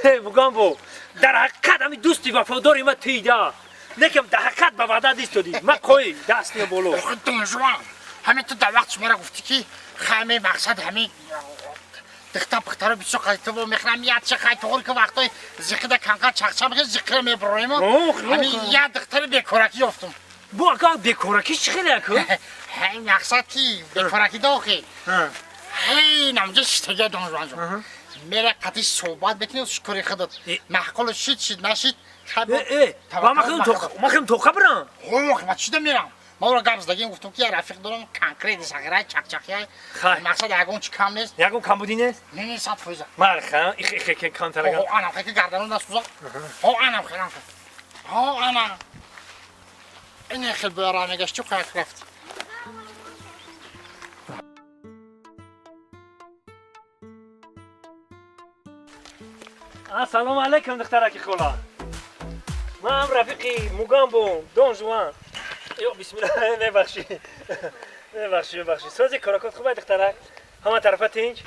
Мугамбо, дар ҳақиқат ҳамин дӯсти вафодори ма тида. Лекин дар ҳақиқат ба ваъда дистодӣ. Ма қои даст ё боло. Охи Донжуан, ҳамин ту дар вақт шуморо гуфтӣ ки хаме мақсад ҳамин дихта пухтаро бисёр қайтиво мехӯрам, яча хай туғур ки вақтои зиқида канқа чақча мехӯрем, зиқира мебуроем. Ҳамин я дихтари бекоракӣ ёфтум. Бу ака бекоракӣ чӣ хеле ака? Ҳай мақсад ки бекоракӣ дохи. Ҳей намҷа шиштагия Донжуанҷон. Мера қати суҳбат мекунӣ, шукри худат. Маъқул шид, шид нашид. Ма хелм тоқа бирам. Ох, ма чида мерам? Ма ӯро гап задагим, гуфтам ки я рафиқ дорам, конкрет сағирай чақчақия. Мақсад ягон чи кам нест. Ягон камбудӣ нест? Не, не, 100%. Марха, их их их камтарага. О, анам хеки гардану насуза. О, анам хелам. О, анам. Ин хел бара мегашт, чӣ қаяқ рафт. Ассалому алайкум, духтараки хола. Ман рафиқи Мугамбо, Дон Жуан. Ё бисмилла, мебахшӣ. Мебахшӣ, мебахшӣ. Сози коракот хуб ай духтарак? Ҳама тарафа тинч?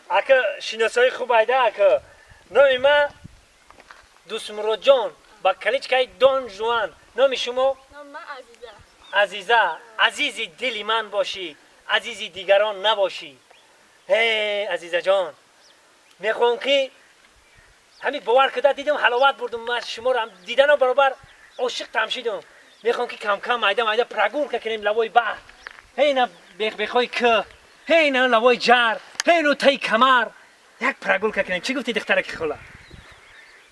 Ака шиносои хуб айда ака. Номи ма Дӯстмуродҷон ба каличкаи Дон Жуан. Номи шумо? Номи ман Азиза. Азиза, азизи дили ман бошӣ, азизи дигарон набошӣ. Ҳе, Азизаҷон. Мехоҳам ки ҳамин бовар куда дидам, ҳаловат бурдум, ман шуморо диданам баробар ошиқ тамшидум. Мехоҳам ки кам-кам майда майда прогулка кунем лавои баҳр. Ҳейна бехбехои кӯ, ҳейна лавои ҷар, ҳейну таи камар. Як прогулка кунем. Чӣ гуфтӣ духтараки хола?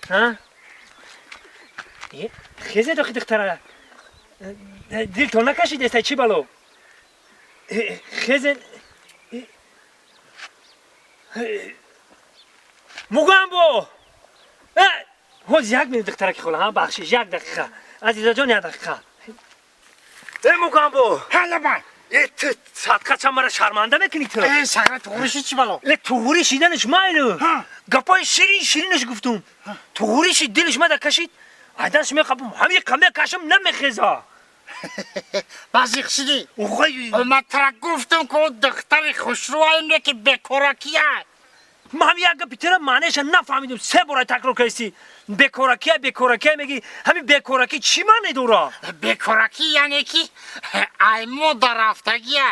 Ҳа? Хезе дохи духтара. Дилтон накашидеста чӣ бало? Хезе Мугамбо! Ҳоз як минут духтараки хола, ҳа, бахшиш, як дақиқа. Азизаҷон, як дақиқа. Э, Мугамбо! Ҳалаба! Э, ту садқа ча мара шарманда мекунӣ ту? Э, сағира туғри шид чӣ бало? Ле туғри шиданаш майлу. Гапои ширин ширинаш гуфтум. Туғри шид, дилаш мада кашид. Айдаш меқапум, ҳамин мекашам намехеза. Базиқ шидӣ. Охай. Ман тара гуфтам ки духтари хушрӯ ине ки бекоракия. Ман ҳам як гапи тира маънеша нафаҳмидум. Се бора такрор кардисти. Бекоракия, бекоракия мегӣ. Ҳамин бекоракӣ чӣ маъне дора? Бекоракӣ яъне ки ай мо дарафтагия.